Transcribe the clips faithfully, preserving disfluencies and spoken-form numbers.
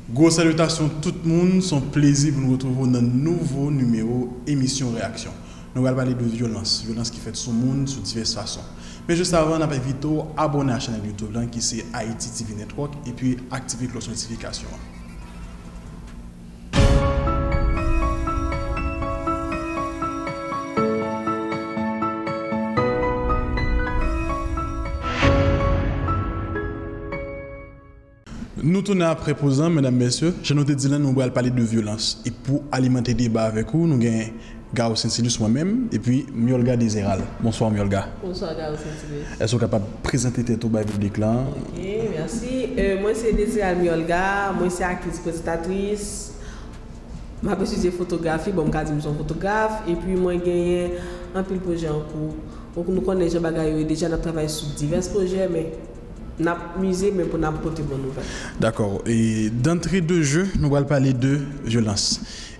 Gwo salitasyon tout moun, se yon plezi pou nou retwouve w nan nouvo nimewo emisyon Reyaksyon. Nou pral pale de vyolans, vyolans ki fèt sou moun sou divès fason. Men jis avan, n ap envite w abòne a chanèl YouTube lan ki se Haiti T V Network epi aktive klòch notifikasyon an. Nou tounen apre poz lan, medam, mesye. Jan nou te di la, nou pral pale de vyolans. E pou alimante deba avèk ou, nou gen Garo Saintilus, mwen menm, epi Miolga Dezeral. Bonswa, Miolga. Bonswa, Garo Saintilus. Èske w kapab prezante tèt ou bay piblik la? Ok, mèsi. Euh, mwen se Dezeral Miolga, mwen se aktris, prezentatris. M ap etidye fotografi, bon, m ka di m se yon fotograf, epi mwen genyen anpil pwojè an kou. Donk, nou konnen jan bagay yo ye deja, n ap travay sou divès pwojè, men n ap mize, men pou n ap pote bon nouvèl. Dakò. E d'entrée de jeu, nou pral pale de vyolans.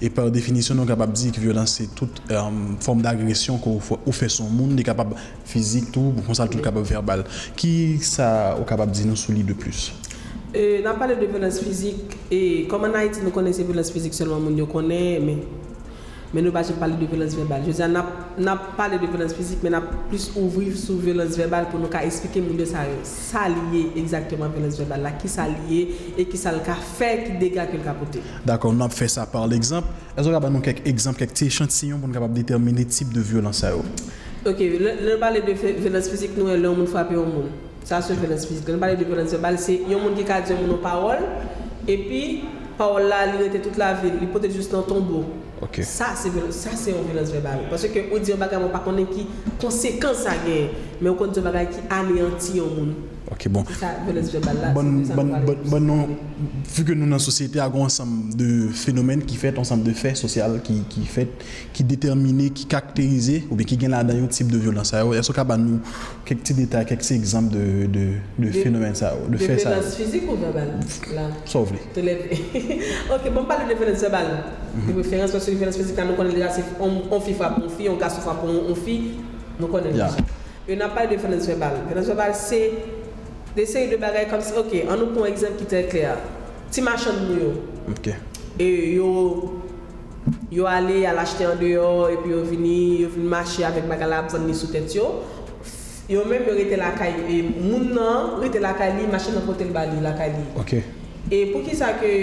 E pa definisyon, nou kapab di ke vyolans se tout, euh, fòm d'agresyon ke ou fè, ou fè sou yon moun, li kapab fizik tou, bon, konsa l tou kapab vèbal. Kisa ou kapab di nou sou li de plis? Euh, n ap pale de vyolans fizik, e kòm ann Ayiti, nou konnen se vyolans fizik sèlman moun yo konnen, men Men nou pa janm pale de vyolans vèbal. Jodi a, n ap, n ap pale de vyolans fizik, men n ap plis ouvri sou vyolans vèbal pou nou ka esplike moun yo sa yo, sa li ye egzakteman vyolans vèbal la, kisa li ye e kisa l ka fè, ki dega ke l ka pote. Dakò, n ap fè sa pa egzanp. Èske w ka ban nou kèk egzanp, kèk ti echantiyon pou nou kapab detèmine tip de vyolans sa yo? Ok, lè, lè nou pale de vyolans fizik, nou wè lè yon moun frape yon moun. Sa se vyolans fizik. Lè nou pale de vyolans vèbal, se yon moun ki ka di yon moun yon pawòl, epi pawòl la, li rete tout lavi l, li pote l jis nan tonbo. Ok. Sa se vyolans, sa se yon vyolans vèbal. Paske ou di yon bagay, men ou pa konnen ki konsekans sa genyen. Men ou konn di yon bagay ki aneyanti yon moun. Ok, bon. Se sa, vyolans vèbal la, se de sa nou pale. Ban nou, vu que nou nan sosyete a, gen yon ansanm de fenomèn ki fèt, yon ansanm de fè sosyal ki, ki fèt, ki detèmine, ki karakterize, oubyen ki gen ladan yo tip de vyolans sa yo. Èske w ka ban nou kèk ti detay, kèk ti egzanp de, de, de fenomèn sa yo, de fè sa yo? De vyolans fizik ou vèbal la? Sa w vle. Tou lè de. Ok, bon, m pale de vyolans vèbal. De preferans, paske vyolans fizik la, nou konnen deja se on, on fi frape on fi, on gason frape on, on fi, nou konnen deja. E n ap pale de vyolans vèbal. Vyolans vèbal se de seri de bagay kòmsi, ok, ann nou pran yon egzanp ki trè klè. Ti machann nou yo. Ok. E yo, yo ale, y al achte andeyò, epi yo vini, yo vin mache avèk bagay la, ap vann li sou tèt yo. Yo menm, yo rete lakay, e moun nan rete lakay li, machann nan pote l ba li lakay li. Ok. E poukisa ke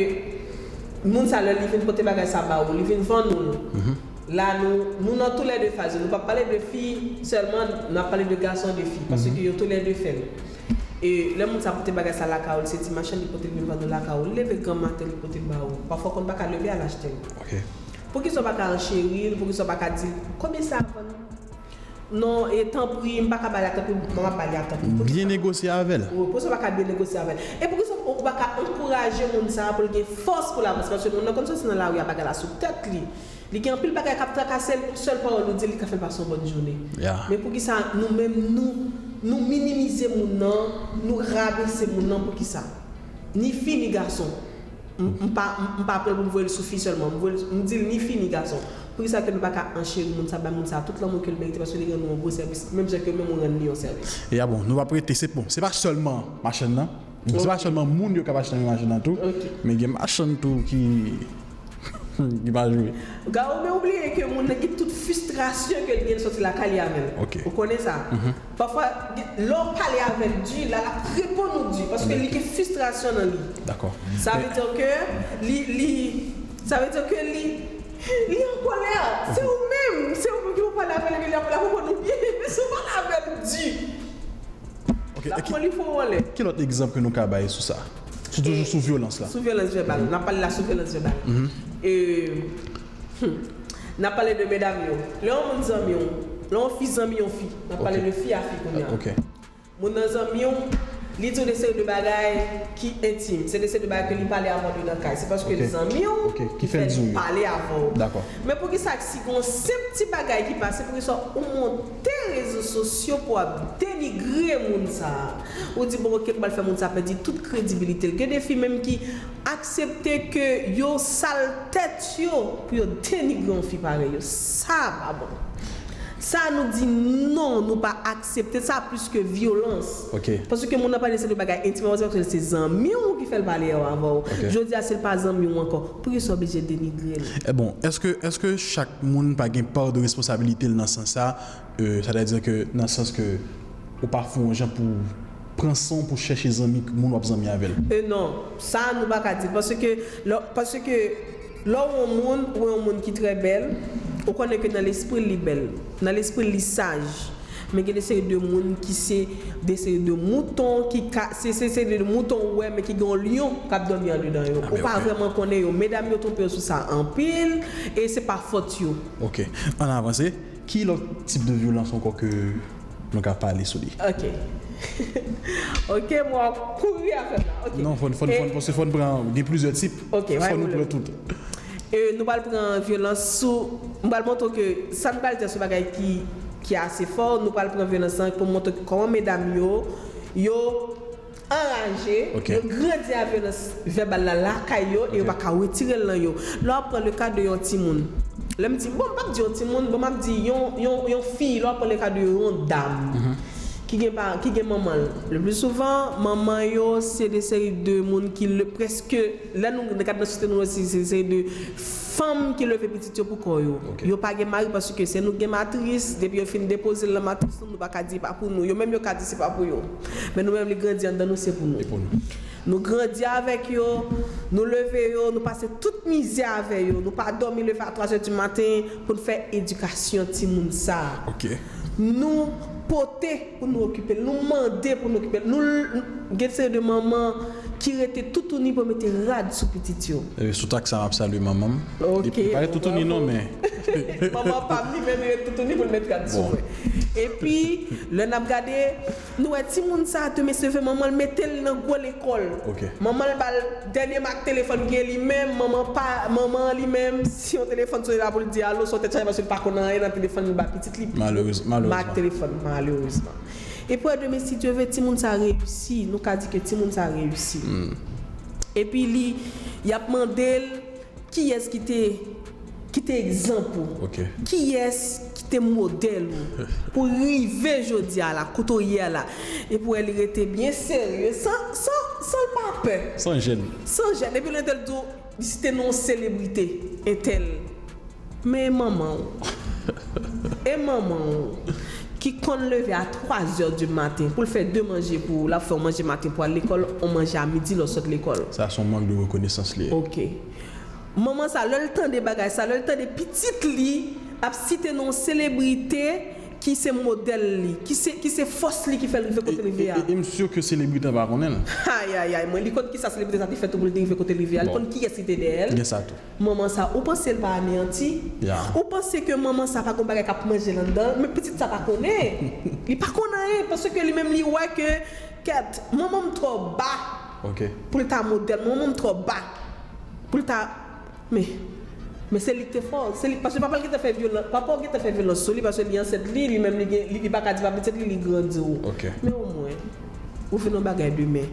moun sa, lè li vin pote bagay sa ba ou, li vin vann ou l, la, nou, nou nan toulède faz yo. Nou p ap pale de fi sèlman, n ap pale de gason, de fi, paske yo toulède fè l. E lè moun sa pote bagay sa lakay ou, li se ti machann, li pote l vin vann ou lakay ou, li leve granm maten, li pote l ba ou. Pafwa, w konn pa ka leve al achte l. Ok. Poukisa w pa ka ancheri l? Poukisa w pa ka di l, "Konbyen sa a vann?" "Non, e tanpri, m pa ka ba li a tanpri, m ap ba li a tanpri." Byen negosye avè l. Wi, poukisa w pa ka byen negosye avè l? E poukisa w pa ka ankouraje moun sa a pou l gen fòs pou l avanse? Paske moun nan konn soti nan lari a, bagay la sou tèt li. Li gen anpil bagay k ap trakase l, yon sèl pawòl ou di l, li ka fè l pase yon bòn jounen. Ya. Men poukisa nou menm, nou, nou minimize moun nan, nou rabese moun nan, poukisa? Ni fi, ni gason. M, m pa, m, m pa pran l pou m voye l sou fi sèlman. M voye l, m di l ni fi ni gason. Poukisa ke nou pa ka ancheri moun sa, bay moun sa tout lanmou ke l merite, paske li rann nou yon gwo sèvis, menm jan ke menm ou rann li yon sèvis? E a bon, nou p ap rete, se bon, se pa sèlman machann nan. Se pa sèlman moun yo k ap achte nan machann nan tou, men gen machann tou ki, ki pa jwe. Garo, men ou bliye ke moun nan gen tout fristrasyon ke l gen, l sòti lakay li avè l. Ok. Ou konnen sa? Pafwa, lè w pale avè l di, la, l ap reponn ou di, paske li gen fristrasyon nan li. Dakò. Sa vle di ke li, li, sa vle di ke li, li an kòlè. Se ou menm, se ou menm ki pou pale avè l, epi l ap, l ap reponn ou byen. Men si w pale avè l di, l ap pran li fò w anlè. Ki lòt egzanp ke nou ka bay sou sa? Sou, toujou sou vyolans la. Sou vyolans vèbal. N ap pale la sou vyolans vèbal. E, hmm, n ap pale de medam yo. Lè yon moun zanmi w, lè yon fi zanmi yon fi, n ap pale de fi a fi kounye a. Ok. Moun nan zanmi w, li di w de seri de bagay ki entim. Se de seri de bagay ke li pale avè w dedan kay. Se paske l zanmi w ki fè li pale avè w. Dakò. Men poukisa si gen yon senp ti bagay ki pase, poukisa ou monte rezo sosyo pou w ap denigre moun sa a? Ou di, "Bon, ok, m pral fè moun sa pèdi tout kredibilite l." Gen de fi menm ki aksepte ke yo sal tèt yo pou yo denigre yon fi parèy yo. Sa pa bon. Sa nou di non, nou pa aksepte sa plis ke vyolans. Ok. Paske moun nan pale se de bagay entim, paske se zanmi w ki fè l pale avè w. Ok. Jodi a, si l pa zanmi w ankò, poukisa w oblije denigre l? E bon, èske èske chak moun pa gen pa de responsabilite l nan sans sa, euh, sètadi ke nan sans ke ou pa fè yon jan pou pran san pou chèche zanmi moun w ap zanmi avè l? E non, sa nou pa ka di l, paske lè paske lè w yon moun, ou yon moun ki trè bèl, ou konnen ke nan lespri l li bèl, nan lespri l li saj. Men gen de seri de moun ki se de seri de mouton ki ka se se seri de mouton ou wè men ki gen yon lyon k ap dòmi andedan yo. Ou pa vrèman konnen yo. Medam yo twonpe yo sou sa anpil e se pa fòt yo. Ok. Ann avanse. Ki lòt tip de vyolans ankò ke nou ka pale sou li? Ok. Ok, mwen ap kouri avè m la. Ok. Non, fò n fò n fò n paske fò n pran gen plizyè tip. Ok, Fò nou pran tout. E nou pral pran vyolans sou. M pral montre w ke sa n pral di a se yon bagay ki ki ase fò. Nou pral pran vyolans lan pou montre kòman medam yo yo anraje, Ok. yo grandi a vyolans vèbal la lakay yo e yo pa ka retire l nan yo. Lè w ap pran le ka de yon timoun, lè m di, bon, m p ap di yon timoun, bon, m ap di yon, yon, yon fi, lè w ap pran le ka de yon dam ki gen pa, ki gen manman l. Le pli souvan, manman yo se de seri de moun ki le, prèske, lè nou gad nan sosyete nou osi, se de seri de fanm ki leve pitit yo pou kò yo. Ok. Yo pa gen mari paske se nou gen matris, depi yo fin depoze l nan matris nou, nou pa ka di pa pou nou. Yo menm yo ka di se pa pou yo. Men nou menm li grandi anndan nou, se pou nou. E pou nou. Nou grandi avèk yo, nou leve yo, nou pase tout mizè avè yo. Nou pa dòmi leve a twa zè di maten pou n fè edikasyon timoun sa a. Ok. Nou pote pou nou okipe l, nou mande pou nou okipe l. Nou l- gen seri de manman ki rete toutouni pou mete rad sou pitit yo. E sou tak sa m ap salye manman m. Ok, Li pa ret toutouni non, men Manman pa m li menm li ret toutouni pou l met rad sou Bon. Mwen. Epi lè n ap gade, nou wè timoun sa a te mesye ve manman l mete l nan gwo lekòl. Ok. Manman l ba l dènye mak telefòn gen li menm, manman pa manman an li menm, si yon telefòn sone la pou l di alo, se yon tèt chaje paske l pa konn anyen nan telefòn li ba pitit li. Malerez- malerezman. Mak telefòn, malerezman. E pou de mesye Dye ve timoun sa reyisi, nou ka di ke timoun sa reyisi. Epi li, y ap mande l kiyès ki te ki te egzanp ou. Ok. Kiyès ki te modèl ou pou rive jodi a la, kote w ye a la. Epi w wè li rete byen serye, san, san, san l pa pè. San jèn. San jèn. Epi l rete l di w, li site non selebrite entèl. Men e manman w. E manman w ki konn leve a twa zè di maten pou l fè de manje pou ou, l ap fè w manje maten pou al lekòl, ou manje a midi lè w sot lekòl. Sa se yon mank de rekonesans li ye. Ok. Manman sa, lè l tande bagay sa, lè l tande pitit li ap site non selebrite ki se modèl li, ki se, ki se fòs li ki fè l rive kote l rive a. E m si ke selebrite an pa konnen l. Ayayay, mwen, li konn kisa selebrite sa te fè tou pou l te rive kote l rive a. Li konn kiyès ki te dèyè l. Gen sa tou. Manman sa, ou panse l pa aneyanti? Ya. Ou panse ke manman sa pa gon bagay k ap manje l anndan? Men pitit sa pa konnen. Li pa konn anyen, paske li menm li wè ke, kèt, manman m twò ba Ok. pou l ta modèl, manman m twò ba pou l ta, men, men se li k te fò, se li, paske papa l gentan fè vyolans, papa w gentan fè vyolans sou li, paske li ansent li, li menm li gen, li, li pa ka di pa pitit li, li grandi w. Ok. Men omwen, ou vin yon bagay demen,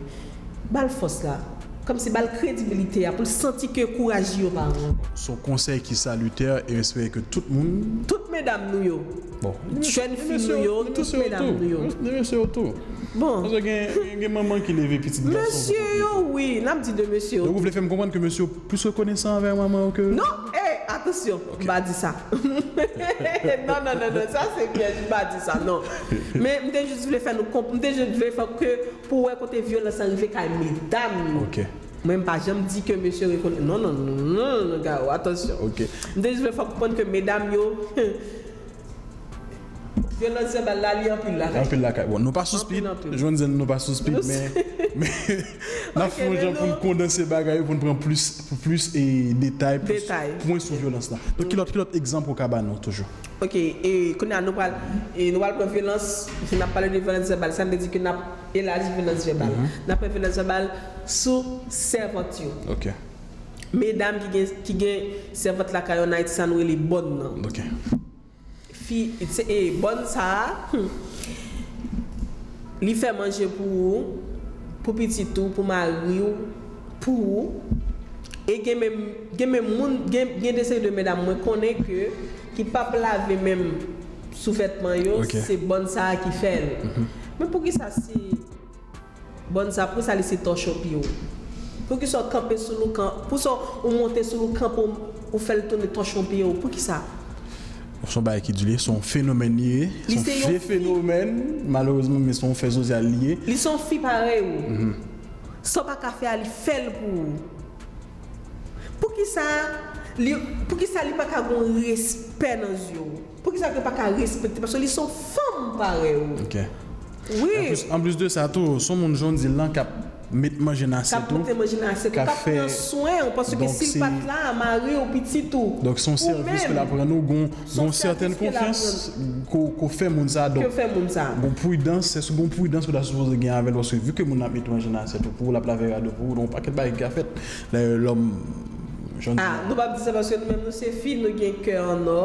ba l fòs la, kòmsi ba l kredibilite a, pou l santi ke kouraj li yo pa an. Se yon konsèy ki salitè e m espere ke tout moun Tout medam nou yo, bon. Jèn fi nou yo, tout medam nou yo. Ni mesye yo tou. Bon, Paske gen, gen, gen manman ki leve pitit gason. Mesye yo, wi, n ap di de mesye yo. Donk ou vle fè m konprann ke mesye yo plis rekonesan anvè manman yo ke Non, eh, atansyon, m pa di sa. Non, non, non, non, sa se pyèj, m pa di sa, non. Men m te jis vle fè nou konp, m te jis vle fè ke pou wè kote vyolans lan rive kay medam yo. Ok. Mwen m pa janm di ke mesye rekonesan. Non, non, non, non, non, Garo, atansyon. Ok. M te jis vle fè konprann ke medam yo, vyolans vèbal la, li anpil lakay. Anpil lakay. Bon, nou pa sou speed. Anpil, anpil. Jwenn zen nou pa sou speed, Nou- men, men n ap Ok, fè yon men jan pou n nou- kondanse bagay yo, pou n pran plis, plis e detay, plis Detay. pwen sou vyolans la. Donk, ki lòt, ki lòt egzanp ou ka ba nou toujou? Ok, e kounye a nou pral, e nou pral pran vyolans, si n ap pale de vyolans vèbal, sa vle di ke n ap elaji vyolans vèbal. N ap pran vyolans vèbal sou sèvant yo. Ok. Medam ki gen, ki gen sèvant lakay yo, nan Ayiti sa nou rele bòn nan. Ok. Fi, se, e, bòn sa a, hmm, li fè manje pou ou, pou pitit ou, pou mari w, pou ou. E gen menm, gen menm moun, gen, gen de seri de medam mwen konnen ke, ki p ap lave menm sou vètman yo, Ok. Se bòn sa a ki fè l. Men poukisa si bòn sa, poukisa li se tòchon pye w? Poukisa w kanpe sou loukan, poukisa w monte sou loukan pou ou fè l tounen tòchon pye w? Poukisa? Se yon bagay ki di li, se yon fenomèn li ye. Li Se se yon yon vye fi- fenomèn, malerezman, men se yon fè sosyal li ye. Li se yon fi parèy ou. Sa w pa ka fè a, li fè l pou ou. Poukisa li, poukisa li pa ka gen respè nan zye w? Poukisa ke pa ka respekte? Paske li se yon fanm parèy ou. Ok. Wi. Anplis, anplis de sa tou, se yon moun jan w di l lan k ap met manje nan K ap asyèt ou. Pote manje nan asyèt ou, K ap k ap pran fè- swen ou, paske Donk, si l se- pa t la, mari w, pitit ou. Donk, se yon Ou sèvis ke menm. l ap rann ou, gon, Se yon gon sètèn sèvis ke l ap konfyans ke w- ke w fè moun sa. Ke Donk, fè moun sa. gon pridans, se gon pridans ke w ta sipoze gen avè l, paske vi ke moun nan ap met manje nan asyèt ou pou ou, l ap lave rad ou pou ou, donk, yon pakèt bagay ki ka fèt. Dayè, lòm, jan Ah, nou p ap di sa paske nou menm nou se fi, nou gen kè an nò,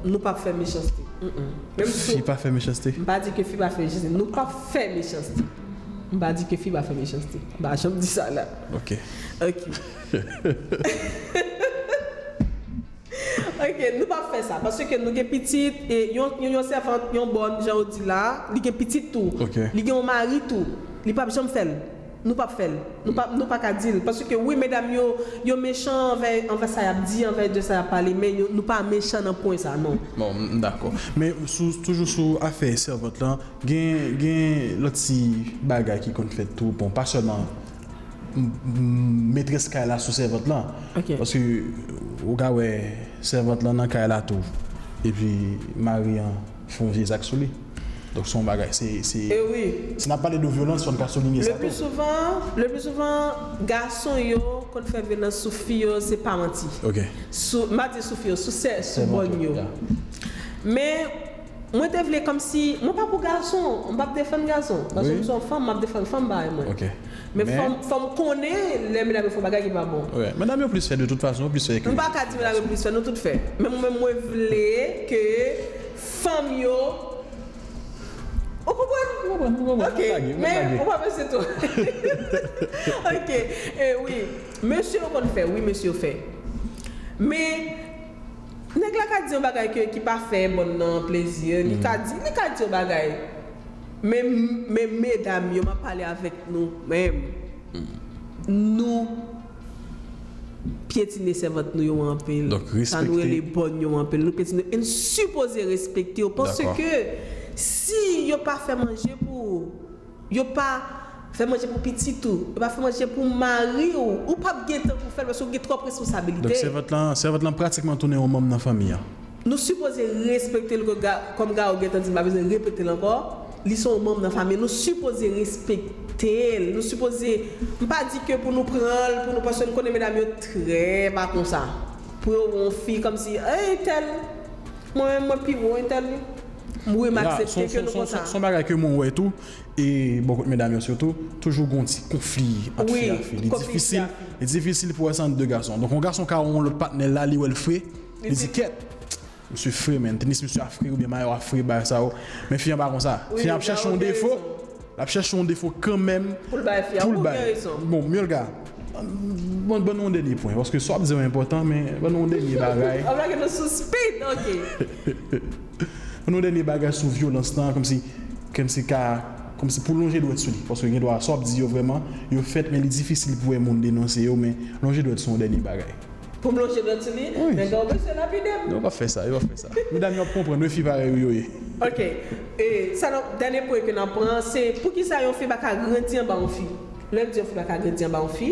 nou p ap fè mechanste. Mm-mm. Menm si fi pa fè mechanste. M pa di ke fi pa fè mechanste. Nou p ap fè mechanste. M pa di ke fi pa fè mechanste. M pa janm di sa la. Ok. Ok. Ok, nou p ap fè sa. Paske nou gen pitit, e yon, yon, yon sèvant, yon bòn, jan ou di la, li gen pitit tou. Ok. Li gen yon mari tou. Li p ap janm fè l. Nou p ap fè l. Nou pa, nou pa ka di l. Paske wi, medam yo, yo mechan anvè, anvè sa y ap di, anvè de sa y ap pale, men yo, nou pa mechan nan pwen sa, non. Bon, m dakò. Men sou, toujou sou afè sèvant lan, gen, gen lòt ti bagay ki konn fèt tou. Bon, pa sèlman m- m- metrès kay la sou sèvant lan. Ok. Paske ou ka wè sèvant lan nan kay la tou. Epi mari an fè yon vye zak sou li. Donk se yon bagay, se, se, E wi. Si n ap pale de vyolans, fò n ka soulinye Le sa pli tou. souvan, le pli souvan, gason yo konn fè vyolans sou fi yo, se pa manti. Ok. Sou, m pa di sou fi yo, sou sè, sou Sèvant bòn yo, yo. Ya. Men mwen te vle kòmsi, mwen pa pou gason, m p ap defann gason. Paske Wi. M se yon fanm, m ap defann fanm bagay mwen. Ok. Men Men- fò m, fò m konnen lè medam yo fè bagay ki pa bon. Wi. Medam yo plis fè de tout fason, yo plis fè ke M pa ka di medam yo plis fè, nou tout fè. Men mwen menm mwen vle ke fanm yo. Ou konprann? Mwen konprann, mwen konprann. Ok, Mwen lage, mwen men lage. ou pa panse tou. Ok, e wi. Mesye yo konn fè, wi, mesye yo fè. Men nèg la ka di yon bagay ke, ki pa fè bòn nan plezi, li ka di, li ka di yon bagay. Men, men medam yo, m ap pale avèk nou menm. Nou pyetine sèvant nou yo anpil. Donk, Sa nou respekte. Rele bòn yo anpil. Nou pyetine. E n sipoze respekte yo. Paske Dakò. Si yo pa fè manje pou ou, yo pa fè manje pou pitit ou, yo pa fè manje pou mari ou, ou p ap gen tan pou fè l paske ou gen twòp responsabilite. Donk sèvant lan, sèvant lan pratikman tounen yon manm nan fanmi an. Nou sipoze respekte l kòm Ga- kòm Garo gentan di, m pa bezwen repete l ankò. Li se yon manm nan fanmi. Nou sipoze respekte l. Nou sipoze, m pa di ke pou nou pran l, pou nou, paske n konnen medam yo trè pa konsa. Pou yo wè yon fi kòmsi, "Ey, tèl, mwen menm mwen pi wo entèl li." Wi, m Ya, aksepte son- ke son- nou son- konsa. son- son bagay ke mwen wè tou, e bò kot medam yo sitou, toujou gon ti konfli ant Wi, fi ak fi. Li konfli fi difisil, ak fi. Li difisil pou wè sa ant de gason. Donk yon gason ka wè yon lòt patnè la, li wè l fre, li Li di di- kèt. Misye fre, men. Tenis misye a fre, oubyen mayo a fre, bagay sa yo. Men fi an pa konsa. Wi, Fi an ap chèche ou yon gen defo, rezon. L ap chèche yon defo kanmenm Pou l bay fi a, pou l ou gen bay. Rezon. Bon, Mirlga, bon, ban nou yon dènye pwen, paske sa w ap di yo enpòtan, men ban nou yon dènye bagay. Ap lage nou sou speed, ok. Ban nou yon dènye bagay sou vyolans lan, kòmsi, kòmsi ka, kòmsi pou lonje dwèt sou li, paske gen dwa sa w ap di yo vrèman, yo fèt, men li difisil pou wè moun denonse yo, men lonje dwèt sou yon dènye bagay. Pou m lonje dwèt sou li, men gen yon mesye lapide m. Yo p ap fè sa, yo p ap fè sa. Medam yo ap konprann, wi, fi parèy ou yo ye. Ok. E, sa nou, dènye pwen ke n ap pran, se poukisa yon fi pa ka grandi anba yon fi? Lè m di yon fi pa ka grandi anba yon fi,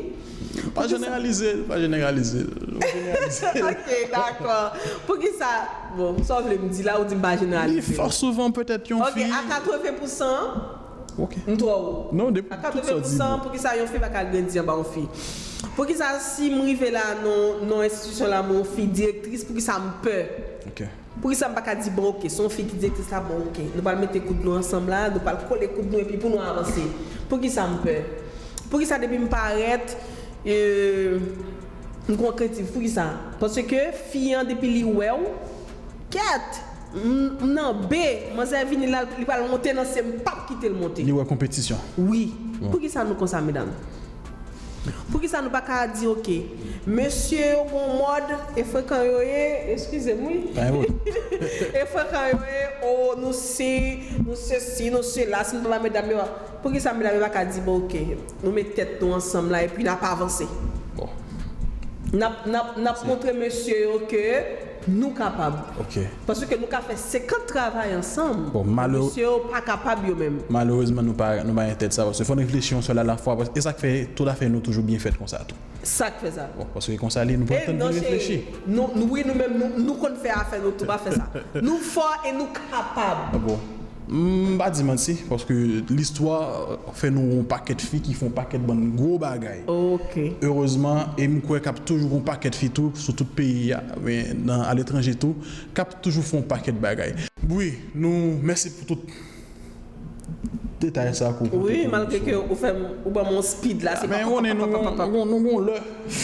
Pa jeneralize l, pa jeneralize l. Pa jeneralize l. Ok, dakò. Poukisa, bon, sa w vle m di la, ou di m pa jeneralize. Li fò souvan petèt yon Ok, fi. A katreven pousan, Ok. M twò wo. Non, de A katreven pousan, poukisa yon fi pa ka grandi anba yon fi? Poukisa si m rive la nan, nan enstitisyon la, m yon fi direktris, poukisa m pè? Ok. Poukisa m pa ka di, bon, ok, se yon fi ki direktris la, bon, ok, nou pral mete koud nou ansanm la, nou pral kole koud nou epi pou nou avanse? Poukisa m pè? Poukisa depi m parèt, e, m gon krentif? Poukisa? Paske fi an, depi li wè w, kèt, m, m nan B, manzè vini la, li pral monte nan C, m p ap kite l monte. Li wè konpetisyon. Wi. Poukisa nou konsa, medam? Poukisa nou pa ka di, oke, mesye yo gon mòd, e frekan yo ye, eskize m, wi. E frekan yo ye, o, nou si, nou sesi, nou sela, si nou pa ba medam yo. Poukisa medam yo pa ka di, bon, oke, nou met tèt nou ansanm la, epi n ap avanse? Bon. N ap, n ap, n ap montre mesye yo ke nou kapab. Ok. Paske nou ka fè senkant travay ansanm. Bon, malere- Mesye yo pa kapab yo menm. Malerezman, nou pa, nou pa gen tèt sa, paske fò n reflechi yon sèl alafwa, paske e sa k fè tout afè nou toujou byen fèt konsa tou. Sa k fè sa. Bon, paske konsa li, nou pran tan pou nou reflechi. Nou, nou, wi, nou menm, nou, nou konn fè afè nou tou, pa fè sa. Nou fò e nou kapab. Bon. M pa di manti, paske listwa fè nou yon pakèt fi ki fè yon pakèt bann gwo bagay. Ok. Erezman, e m kwè k ap toujou gon pakèt fi tou sou tout peyi a, men nan aletranje tou, k ap toujou fè yon pakèt bagay. Wi, nou, mèsi pou tout detay sa ke w pote pou nou. Wi, malgre ke ou fè m, ou ban m yon speed la, se men konnen nou, nou gon lè,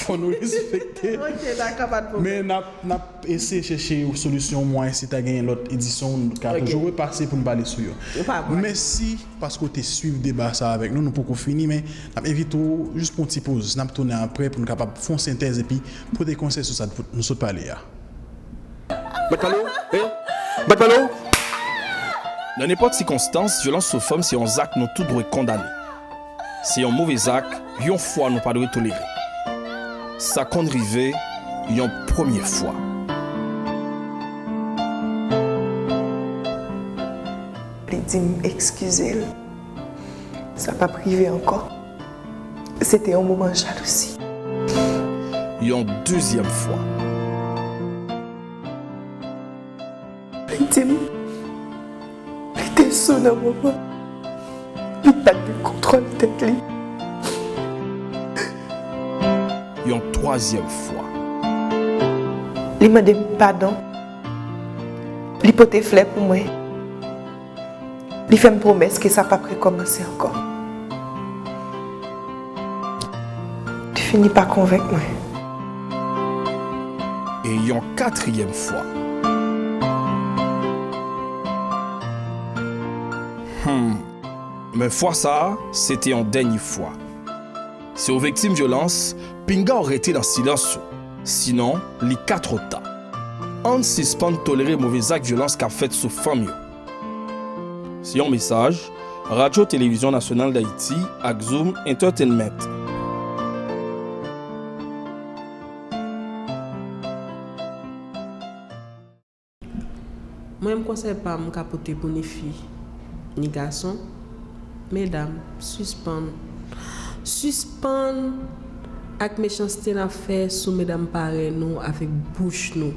fò nou respekte. Ok, dakò, pa de pwoblèm. Men n ap, n ap eseye chèche yon solisyon, mwayen si ta genyen lòt edisyon, nou ka toujou repase pou n pale sou yo. Mèsi paske w te swiv deba sa avèk nou. Nou poko fini, men n ap envite w jis pou yon ti poz. N ap tounen apre pou n kapab fè yon sentèz epi pote konsèy sou sa nou sot pale a. Mèt pale w? Eh? Mèt pale w? Nan nenpòt sikonstans, vyolans sou fanm se yon zak nou tout dwe kondane. Se yon move zak, yon fwa nou pa dwe tolere. Sa konn rive yon premye fwa. Li di m eskize l. Sa p ap rive ankò. Se te yon moman jalouzi. Yon dezyèm fwa. Li di m, li te sou nan moman, li pa t gen kontwòl tèt li. Yon twazyèm fwa. Li mande m padon. Li pote flè pou mwen. Li fè m pwomès ke sa p ap rekòmanse ankò. Li fini pa konvenk mwen. E yon katriyèm fwa. Hmm. Men fwa sa a, se te yon dènye fwa. Si w viktim vyolans, pinga w rete nan silans ou. Sinon, li ka twò ta. Ann sispann tolere move zak vyolans k ap fèt sou fanm yo. Se yon mesaj Radyo Televizyon Nasyonal Dayiti ak Zoom Entertainment. Mwen menm, konsèy pa m ka pote pou ni fi, ni gason, medam, sispann, sispann ak mechanste n ap fè sou medam parèy nou avèk bouch nou.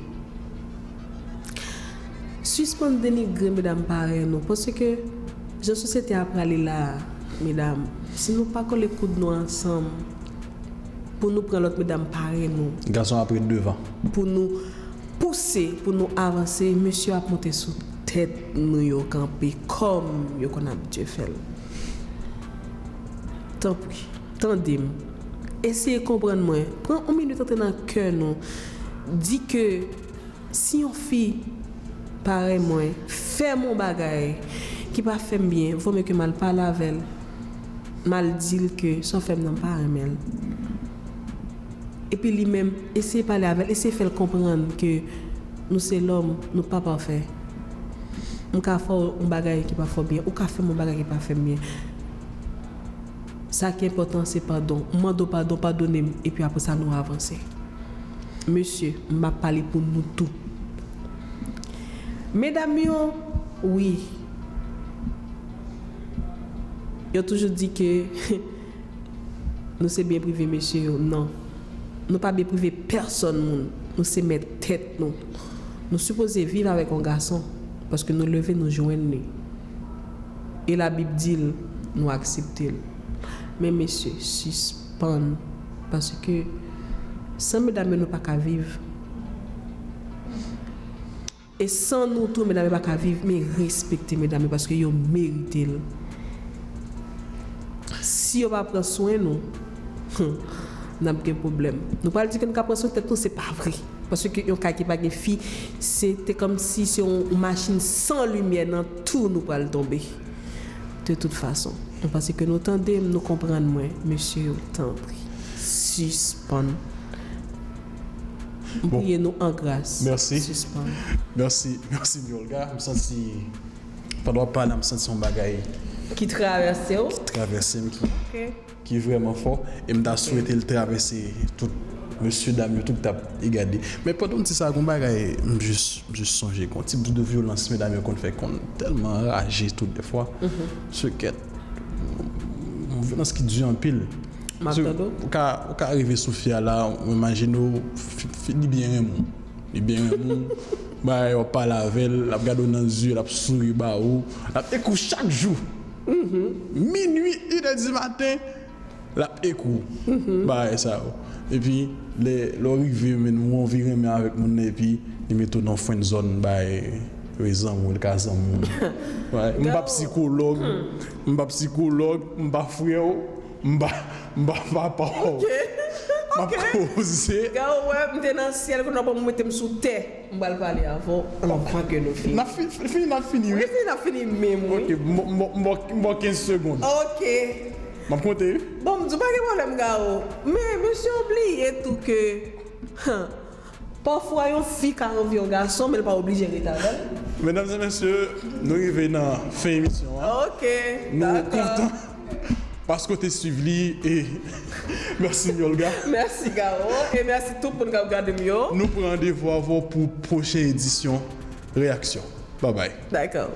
Sispann denigre medam parèy nou, paske jan sosyete a prale la a, medam, si nou pa kole koud nou ansanm pou nou pran lòt medam parèy nou, gason ap ret devan, pou nou pouse, pou nou avanse, mesye ap monte sou tèt nou, yo kanpe kòm yo konn abitye fè l. Tanpri, tande m. Eseye konprann mwen. Pran yon minit, antre nan kè nou. Di ke si yon fi parèy mwen fè m yon bagay ki pa fè m byen, vomye ke m al pale avè l, m al di l ke sa w fè m nan, m pa renmen l. Epi li menm, eseye pale avè l, eseye fè l konprann ke nou se lòm, nou pa pafè. M ka fè w yon bagay ki pa fè w byen, ou ka fè m yon bagay ki pa fè m byen. Sa ki enpòtan, se padon. M mande w padon, padone m, epi apre sa, nou avanse. Mesye, m ap pale pou nou tou. Medam yo, wi. Yo toujou di ke nou se byen prive mesye yo. Non. Nou pa byen prive pèsonn moun. Nou se mèt tèt nou. Nou sipoze viv avèk yon gason. Paske nou leve, nou jwenn li. E Labib di l, nou aksepte l. Men mesye, sispann. Paske san medam yo, nou pa ka viv. E san nou tou, medam yo pa ka viv, men respekte medam yo paske yo merite l. Si yo pa pran swen nou, n ap gen pwoblèm. Nou pral di ke nou ka pran swen tèt nou, se pa vre. Paske yon kay ki pa gen fi, se te kòmsi se yon machin san limyè, nan tou nou pral tonbe. De tout fason, m panse ke nou tande m, nou konprann mwen, mesye yo, tanpri. Sispann. M Bon. Priye nou an gras. Mèsi. Sispann. Mèsi, mèsi Miolga. M santi, pandan w ap pale, m santi yon bagay Ki travèse w. Travèse m ki, ki vrèman fò. E m ta swete l travèse tout mesye dam yo tout k t ap gade. Men pandan m di sa, gon bagay m jis, m jis sonje. Gon tip de vyolans medam yo konn fè konn tèlman anraje tout dèfwa. Sekèt. Yon vyolans ki di anpil. M ap tande w. Ou ka, ou ka rive sou fi a la, ou imajine w, fi, fi, li byen renmen w. Li byen renmen w. Bagay w ap pale avè l, l ap gade w nan zye, l ap souri ba ou. L ap ekri w chak jou. Minui, inè di maten, l ap ekri w. Bagay sa yo. Epi, lè, lè w rive, men ou anvi renmen avèk moun nan, epi li mete w nan friendzone, bay, yo zanmi w, li ka zanmi w. M pa psikològ, m pa psikològ, m pa frè w. M pa, m pa papa w. M ap koze. Gawo, wè, m te nan syèl, kounye a w mete m sou tè. M pral pale avè w anvan ke nou fini. N ap fini, n ap fini, wi. Wi, n ap fini menm, wi. Ok, m ba w kenz segonn. Ok. M ap konte, wi. Bon, m di w pa gen pwoblèm, Gawo. Men, mesye, w bliye tou ke, han, pafwa, yon fi ka anvi yon gason, men l pa oblije ret avè l. Medam e mesye, nou rive nan fen emisyon an. Ok, dakò. Nou kontan paske w te swiv li e mèsi Miolga. Mèsi Gawo e mèsi tout moun k ap gade m yo. Nou pran randevou avè w pou pwochen edisyon Reyaksyon. Babay. Dakò.